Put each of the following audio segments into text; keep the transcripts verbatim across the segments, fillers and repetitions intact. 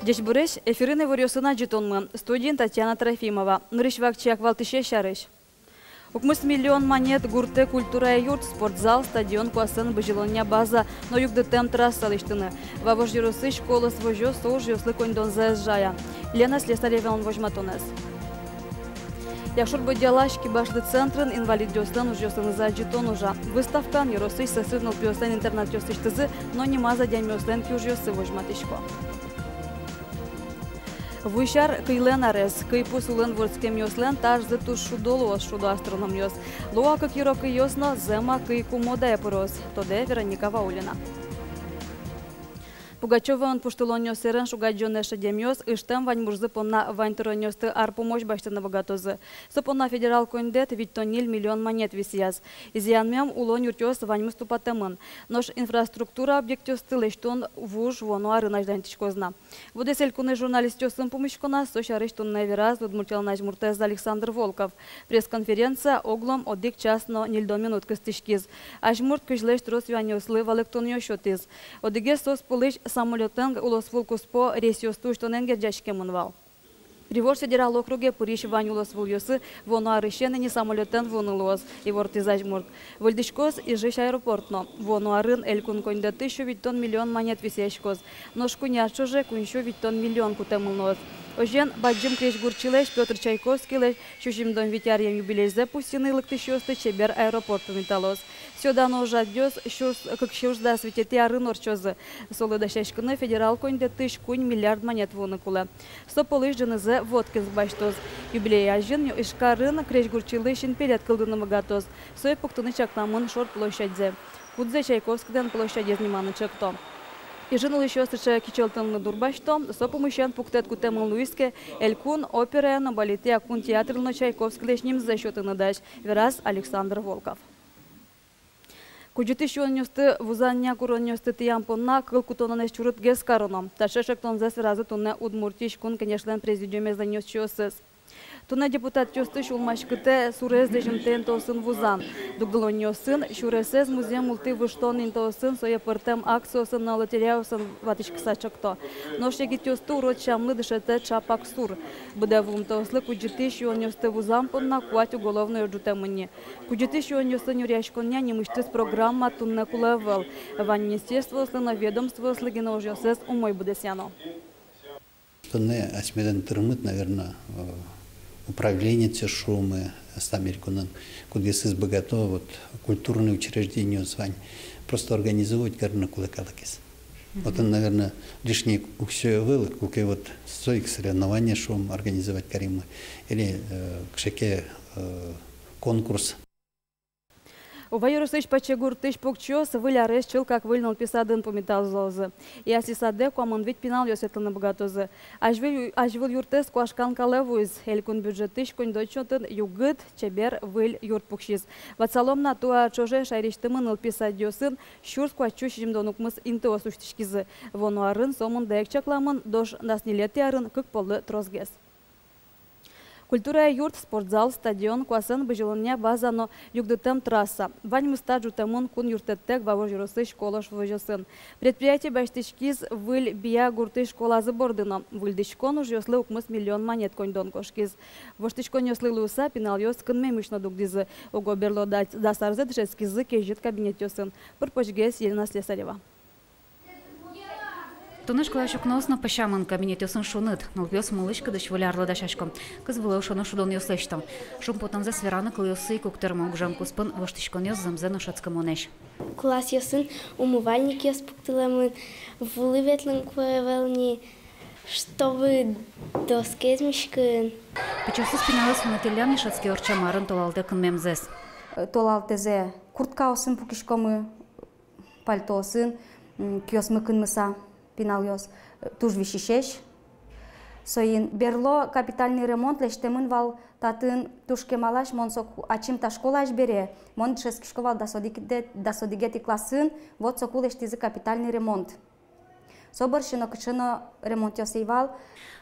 Ӟечбуресь! Эфирын иворъёсын адӟытонмы. Студиын Татьяна Трофимова. Нырысь вакчияк валтӥсез сярысь. Укмыс миллион манет гуртэ культурая юрт, спортзал, стадион куасэн бызьылонъя база но югдытэм трасса лэсьтыны. Вавож ёросысь «Колос» возёс со ужъёслы коньдонзэс ӧз жая. Лена Слесаревалэн возьматонэз. Якшур-Бӧдьялась кибашлы центрын инвалидъёслэн ужъёсынызы адӟытон ужа. Выставкаын ёросысь сӧсыр нылпиослэн интернатъёсысьтызы но нимаз адямиослэн киужъёссы возьматӥсько. Вуись ар — кыйлэн арез. Кыйпус улын вордскемъёслэн та арзы туж шудо луоз, шудо астрономъёс. Луо-а кык йырокыйёс но, зэм-а, кый ку модае пыроз, тодэ Вероника Ваулина. Пугачёвоын пуштылонъёс сэрен шугадӟонэз шедемъёс ыштэм ваньмурзы понна вань тыронъёсты ар пумозь басьтыны быгатозы. Со понна федерал коньдэт витьтон ньыль миллион манет висъяз. Изъянмем улон юртъёс ваньмыз тупатэмын. Нош инфраструктура объектъёсты лэсьтон вуж вуоно арын азьланьтӥськоз на. Быдэс элькунысь журналистъёсын пумиськоназ со сярысь туннэ вераз Удмуртилэн азьмуртэз Александр Волков. Пресс-конференция оглом одӥг час но ньыльдон минут кыстӥськиз. Азьмурт кызьлэсь трос юанъёслы валэктонъёс сётӥз. Одӥгез соос пӧлысь самолётэн улосвыл куспо рейсъёсты усьтонэн герӟаськемын вал. Приволжск федерал округе пырись вань улосвылъёсы вуоно арысен ини самолётэн вуыны луоз, ивортӥз азьмурт. Выльдӥськоз Ижысь аэропорт но. Вуоно арын элькун коньдэтысь сю витьтон миллион манет висъяськоз. Нош куинь ар ӵоже куинь сю витьтон миллион кутэмын луоз. Озьыен, бадӟым крезьгурчилэсь Пётр Чайковскийлэсь сю сизьымдон вить аръем юбилейзэ пусйыны лыктӥсьёсты чебер аэропорт пумиталоз. Сӥё-дано ужрадъёс сюрс, кык сюрс дас витетӥ арын ортчозы. Солы дасяськыны федерал коньдэтысь куинь миллиард манет вуыны кулэ. Со пӧлысь ӝынызэ Воткинск басьтоз. Юбилей азьын Ижкарын крезьгурчилы синпелет кылдыны быгатоз. Сое пуктыны чакламын шор площадьзэ, кудзэ Чайковскийлэн площадез ниманы чекто. Ижын улӥсьёс сыӵе кичӧлтонлы дурбасьто. Со пумысен пуктэт кутэмын луиз ке, элькун операя но балетъя кун театрлы но Чайковскийлэсь нимзэ сётыны дась, вераз Александр Волков. Кудӟытӥсь юонъёсты вузанъя куронъёсты тӥям понна кыл кутонэныз чурытгес кароно. Таӵе ӵектонзэс веразы туннэ Удмуртиысь Кун Кенешлэн президиумез ӧнерчиосыз. Туннэ депутатъёсты сюлмаськытэ сурез лэзьымтэ интыосын вузан. Дугдылонъёсын, сюресэз музъем ултӥ выжтон интыосын, сое пӧртэм акциосын но лотереяосын ватӥськыса ӵекто. Нош егитъёсты урод сямлы дышетэ ӵапак сур. Быдэ вуымтэослы кудӟытӥсь юонъёсты вузан понна куать уголовной уж ӝутэмын ни. Кудӟытӥсь юонъёслы нюръяськонъя нимысьтыз программа туннэ кулэ ӧвӧл. Вань министерствоослы но ведомствоослы гинэ ужъёссэс умой быдэсъяно. Туннэ асьмелэн тырмыт, наверно, э, управление, со шуом, э, аслам элькунын, кудъёсыз быгато, вот, культурный учреждениос вань, просто организовать карыны кулэ калыкез. Мгм. Отын, наверно, лишний уксё ӧвӧл, куке вот со ик соревнование, шуом, организовать каримы. Или, э, кыӵе ке, э, конкурс. Ува ёросысь Пачегуртысь покчиос Выль арез чылкак выль нылпи садын пумиталозы. И аслыз садэ куамын вить пиналъёс ветлыны быгатозы. Азьвыл, азьвыл юртэз куашкан калэ вуиз. Элькун бюджетысь коньдон чотын югыт, чебер, выль юрт пуксиз. Ватсалом на, туэ ар ӵоже шаерысьтымы нылпи садъёсын сюрс куать сю сизьымдон укмыс интыос усьтӥськизы. Вуоно арын сомында ик чакламын нош дас ньылетӥ арын кык поллы тросгес. Культурая юрт, спортзал, стадион, куасэн бызьылонъя база но югдытэм трасса. Ваньмыз та ӝутэмын кун юрттэтэк Вавож ёросысь Колос возёсын. Предприятие басьтӥськиз Выль Бия гуртысь школазы борды но. Выльдӥськон ужъёслы укмыс миллион манет коньдон кошкиз. Воштӥськонъёслы луыса, пиналъёс кынмемысь но дугдӥзы. Уго берло да-, дас арзэ дышетскизы кезьыт кабинетъёсын. Пыр-почгес Елена Слесарева. Туннэ школаысь укноос но пӧсямын, кабинетъёсын шуныт. Нылпиос мылысь-кыдысь Выль арлы дасясько. Кыз вылэ ошоно шудонъёс лэсьто. Шумпотонзэс вераны кылъёссы ик уг тырмо, гужем куспын воштӥськонъёс зэмзэ но шӧдскымонэсь. Классъёсын умывальникъёс пуктылэмын, вулы ветлыны кулэ ӧвӧл ни, чтобы доскаез миськыны. Пичиосыз пиналъёс вунэтӥллям ни шӧдске ортчем арын толалтэ кынмемзэс. Толалтэзэ курткаосын пукиськомы, пальтоосын, м, киосмы кынмыса, пиналъёс, э, туж висисесь. Соин берло капитальный ремонт лэсьтэмын вал татын туж кемалась, мон соку ачим та школаысь бере, мон дышетскисько вал дас одӥгетӥ, дас одӥгетӥ классын, вот соку лэсьтӥзы капитальный ремонт. Со бӧрсьы но кыӵе но ремонтъёс ӧй вал.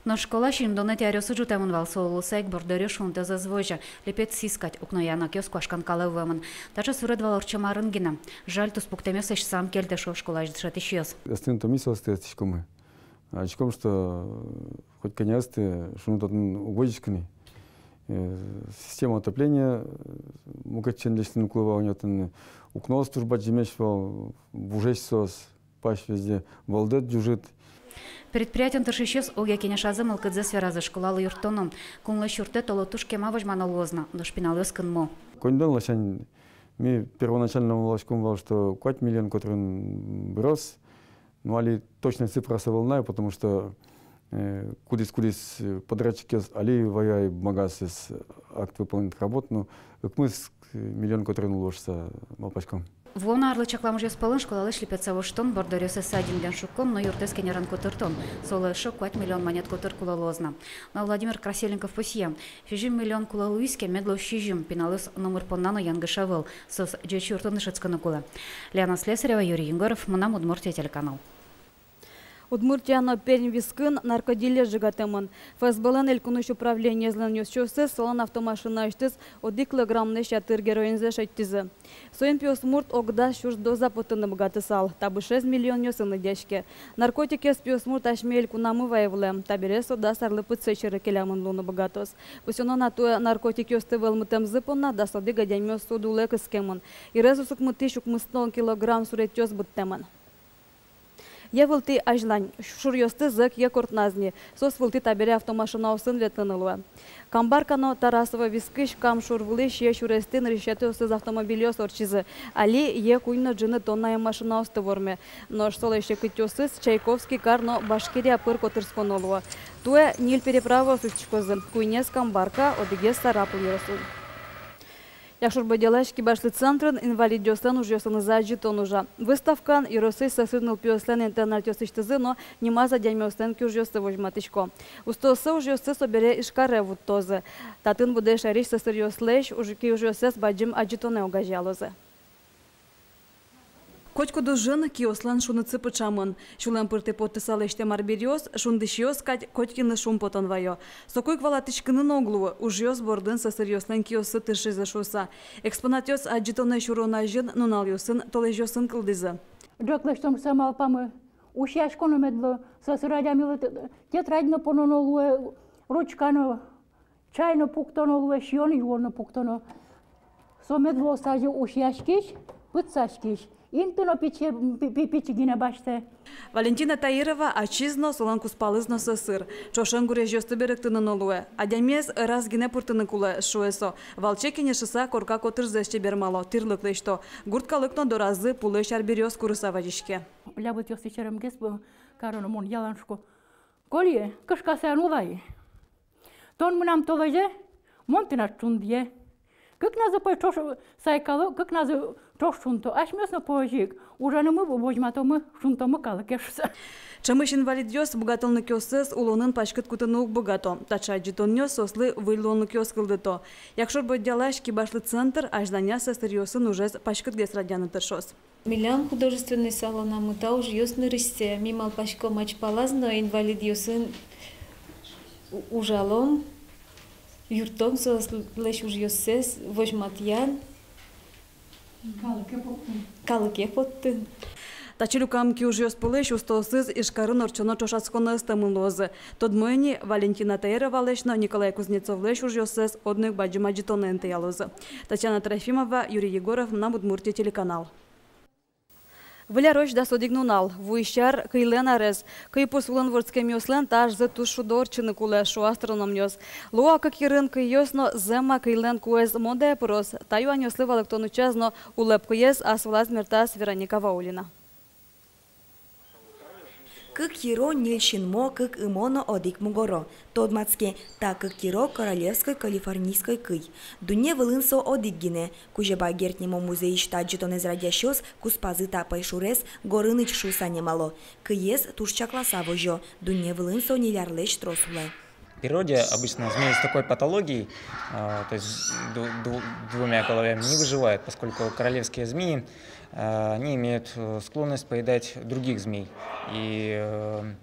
Нош школа сизьымдонэтӥ аръёсы ӝутэмын вал, со луыса ик борддоръёс шунтэз ӧз возьы, липет сиськадь, укно янакъёс куашкан калэ вуэмын. Таӵе суред вал ортчем арын гинэ. Жаль, туспуктэмъёс лэсьтыса ӧм кельтэ, шуо школаысь дышетӥсьёс. Ӧстын томиз, ӧстын ӧстӥськомы. Адӟиськом, что хоть кӧня ысты, шуныт отын уг возиськы ни. Э, система отопления, э, мукет сямен лэсьтыны кулэ вал ни отын, укноос туж бадӟымесь вал, вужесь соос, пась везде, вӧлдэт ӝужыт. Предприятиын тыршисьёс огъя кенешазы, мылкыдзэс веразы школалы юрттоно. Кунлэсь юрттэт оло туж кема возьмано луоз на, нош пиналъёс кынмо. Коньдон ласянь ми первоначально валаськом вал, что куать миллион котырын быроз. Ну, али точной цифрасы ӧвӧл на, потому что, э, кудӥз-кудӥз, э, подрядчикъёс али ваё ай бумагаосыз акт выполненных работ, ну, укмыс, э, миллион котырын луоз шуса малпаськом. Вуоно арлы чаклам ужъёс пӧлын школалэсь липетса воштон, борддоръёсыз садинлэн шуккон но юртэз кенеран котыртон. Солы эшшо куать миллион манет котыр кулэ луоз на. Но Владимир Красильников пусъе: сизьым миллион кулэ луиз ке, мед луоз сизьым, пиналъёс номыр понна но янгыш ӧвӧл, соос ӟеч юртын дышетскыны кулэ. Лена Слесарева, Юрий Егоров, «Мынам Удмуртие» телеканал. Удмуртия но Пермь вискын наркодилер ӝегатэмын. ФСБ-лэн элькунысь управлениезлэн ёзчиосыз солэн автомашинаысьтыз одӥг килограммлэсь ятыр героинзэ шедьтӥзы. Соин пиосмурт ог дас сюрс доза поттыны быгатысал, табышез миллионъёсын лыдъяське. Наркотикез пиосмурт асьме элькунамы вайылэ, табере со дас арлы пытсэс сьӧры келямын луыны быгатоз. Пусйоно на, туэ наркотикъёсты вӧлмытэмзы понна дас одӥг адямиос суд улэ кыскемын. Йырез усыкмытӥсь укмыстон килограмм суретъёс быдтэмын. Йӧ вылтӥ азьлань. Шуръёсты зӧк йӧ кортназ ни. Соос вылтӥ табере автомашинаосын ветлыны луэ. Камбарка но Тарасово вискысь Кам шур вылысь йӧ сюрестӥ нырысетӥосыз автомобильёс ортчизы. Али йӧ куинь но ӝыны тоннаен машинаосты ворме. Нош солэсь секытъёсыз Чайковский кар но Башкирия пыр котырсконо луо. Туэ ньыль переправаос усьтӥськозы. Куинез Камбарка, одӥгез Сарапул ёросын. Якшур-Бӧдьялась кибашлы центрын инвалидъёслэн ужъёсынызы адӟытон ужа. Выставкаын ёросысь сӧсыр нылпиослэн интернатъёсысьтызы но нимаз адямиослэн киужъёссы возьматӥсько. Устоосыз ужъёссэс собере Ижкаре вуттозы. Татын быдэ шаерысь сӧсыръёслэсь уж-, киужъёссэс бадӟым адӟытонэ огазеялозы. Котькуд ужын киослэн шунытсы пыӵамын. Сюлэм пыртӥ поттыса лэсьтэм арбериос, шунды сиос кадь, котькинлы шумпотон вайо. Соку ик валатӥськыны но уг луы, ужъёс бордын сӧсыръёслэн киоссы тыршизы шуыса. Экспонатъёс адӟытонэ сюрон азьын нуналъёсын, толэзьёсын кылдӥзы. Ӝӧк лэсьтом шуса малпамы, усьяськоно мед луоз, сӧсыр адямилы т-, тетрадь но пононо луэ, ручка но. Чай но пуктоно луэ, сиён-юон но пуктоно. Со мед луоз тазьы усьяськись, пытсаськись. Инты но пичи, пи-, пи-, пичи гинэ басьтэ. Валентина Таирова ачиз но, солэн кузпалыз но сӧсыр. Ӵошен гурезьёсты берыктыны но луэ. Адямиез ӧраз гинэ пыртыны кулэ, шуэ со. Валче кенешыса, корка котырзэс чебермало, тӥрлык лэсьто. Гурт калык но доразы пулэсь арбериос курыса вазиське. Лябытъёсты серемгес кароно, мон ялан шуко. Колье, кышкаса эн улай. Тон мынам толэзе, мон тынад шундые. Кыкназы пӧй ӵош сайкало, кыкназы ӵош шунто. Асьмеос но пӧй ик ужаны ми возьматомы, шунтомы калыкез шуса. Ӵемысь инвалидъёс быгатонлыкъёссэс улонын паськыт кутыны уг быгато. Таӵе адӟытонъёс соослы выль луонлыкъёс кылдыто. Якшур-Бӧдьялась кибашлы центр азьланяз сӧсыръёсын ужез паськытгес радъяны тыршоз. Милям художественной салонамы та ужъёс нырысьсэ. Ми малпаськом, ачид палаз но инвалидъёсын у-, ужалом, юрттом соослэсь ужъёссэс, возьматъям. Калыке поттыны. Калыке поттыны. Таӵе люкам киужъёс пӧлысь устоосыз Ижкарын ортчоно ӵошатсконэ ыстэмын луозы. Тодмо ини, Валентина Таировалэсь но Николай Кузнецовлэсь ужъёссэс одно ик бадӟым адӟытонэн интыялозы. Татьяна Трофимова, Юрий Егоров, «Мынам Удмуртие» телеканал. Выль арозь дас одӥг нунал, вуись ар, кыйлэн арез. Кыйпус вылын вордскемъёслэн та арзы туж шудо ортчыны кулэ, шуо астрономъёс. Луо-а кык йырын кыйёс но зэм-а кыйлэн куэз модае пыроз? Та юанъёслы валэктон утчаз но улэп кыез ас вылаз мертаз Вероника Ваулина. Кык йыро, ньыль синмо, кык ымо но одӥг мугоро. Тодматске, та кык йыро королевской калифорнийской кый. Дунне вылын со одӥг гинэ. Кузебай Герд нимо музейысь та адӟытонэз радъясьёс куспазы та пӧйшурез горыныч шуыса нимало. Кыез туж чакласа возё, дунне вылын со ньыль арлэсь трос улэ. В природе обычно змеи с такой патологией, а, то есть ду-, ду-, двумя головами, не выживают, поскольку королевские змеи, а, они имеют, э, склонность поедать других змей. И, э,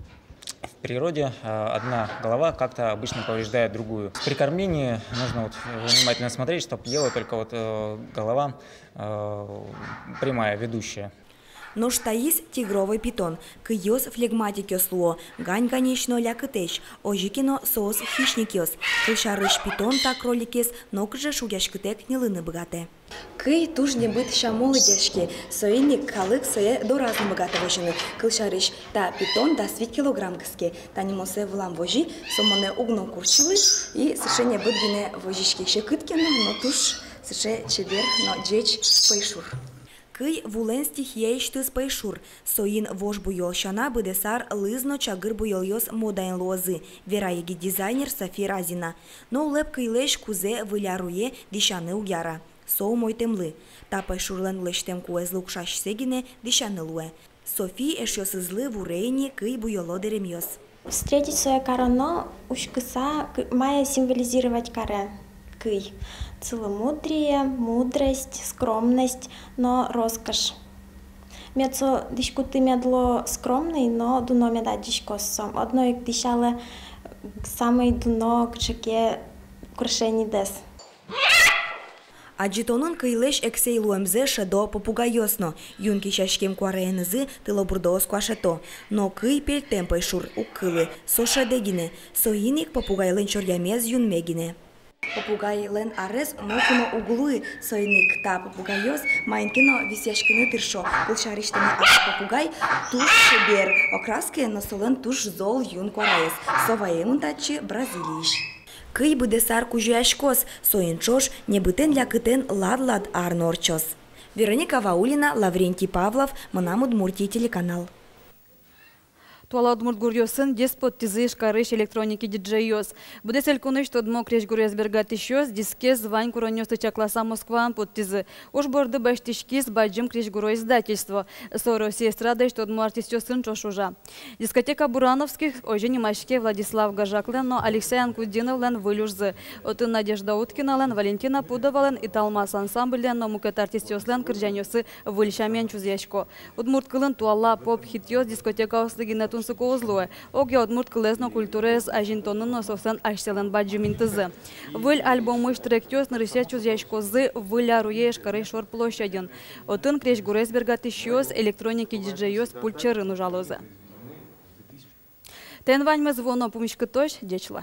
в природе, а, одна голова как-то обычно повреждает другую. При кормлении нужно вот внимательно смотреть, чтоб ела только вот, э, голова, э, прямая, ведущая. Нош таиз тигровой питон. Кыйёс флегматикъёс луо, гань-ганесь но лякытэсь. Озьы ке но соос хищникъёс. Кылсярысь, питон та кроликез нокыӵе шугъяськытэк ньылыны быгатэ. Кый туж небыт сямо лыдъяське, соин ик калык сое дораз но быгатэ возьыны. Кылсярысь, та питон дас вить килограмм кыске. Та нимо сое вылам вози, со монэ уг но курчылы, и сыӵе небыт гинэ возиське. Секыт ке но, но туж сыӵе чебер но ӟеч пӧйшур. Кый вулэн стихияысьтыз пӧйшур. Соин вож буёл сяна быдэсар лыз но чагыр буёлъёс модаын луозы, вера егит дизайнер Софи Разина. Но улэп кыйлэсь кузэ выль аруе дӥсяны уг яра. Со умойтэмлы. Та пӧйшурлэн лэсьтэм куэзлы укшасьсэ гинэ дӥсяны луэ. Софи эшъёсызлы вуре ини кый буёло дэремъёс. Встретить сое кароно, учкыса, к-, мае символизировать каре кый. Целомудрие, мудрость, скромность но роскошь. Мед со дӥськуты мед луо скромный, но дуно мед адӟиськоз со. Одно ик дӥсялэ самый дуно кыӵе ке украшениедэс. Адӟытонын кыйлэсь эксэй луэмзэ шӧдо попугайёс но. Юн кесяськем куараенызы тылобурдоос куашето. Но кый пельтэм пӧйшур, уг кылы, со шӧдэ гинэ. Соин ик попугайлэн чоръямез юнме гинэ. Попугайлэн арез ноку но уг луы, соин ик та попугайёс маин ке но висъяськыны тыршо. Кылсярысь, тани ас попугай туж чебер окраскаен, но солэн туж зол юн куараез. Со ваемын татчы Бразилиысь. Кый быдэсар кузёяськоз, соин ӵош небытэн-лякытэн лад-лад ар но ортчоз. Вероника Ваулина, Лаврентий Павлов, «Мынам Удмуртие» телеканал. Туала удмурт гуръёсын ӟеч поттӥзы Ижкарысь электроники диджейёс. Быдэс элькунысь тодмо крезьгурез бергатӥсьёс дискез вань куронъёсты чакласа Москваын поттӥзы. Уж борды басьтӥськиз бадӟым крезьгуро издательство. Со Россия эстрадаысь тодмо артистъёсын ӵош ужа. «Дискотека Бурановских» — озьы нимаське Владислав Гажаклэн но Алексей Анкудиновлэн выль ужзы. Отын Надежда Уткиналэн, Валентина Пудовалэн, «Италмас» ансамбльлэн но мукет артистъёслэн кырӟанъёссы выль сямен чузъясько. Удмурт кылын туала поп-хитъёс дискотекаослы гинэ тунсыко уз луэ. Огъя удмурт кылэз но культураез азинтонын но соослэн асьсэлэн бадӟым интызы. Выль альбомысь трекъёс нырысьсэ чузъяськозы выль аруе Ижкарысь шор площадьын. Отын крезьгурез бергатӥсьёс, электроники диджейёс пульт сьӧрын ужалозы. Тӥни ваньмыз. Вуоно пумиськытозь, ӟеч луэ.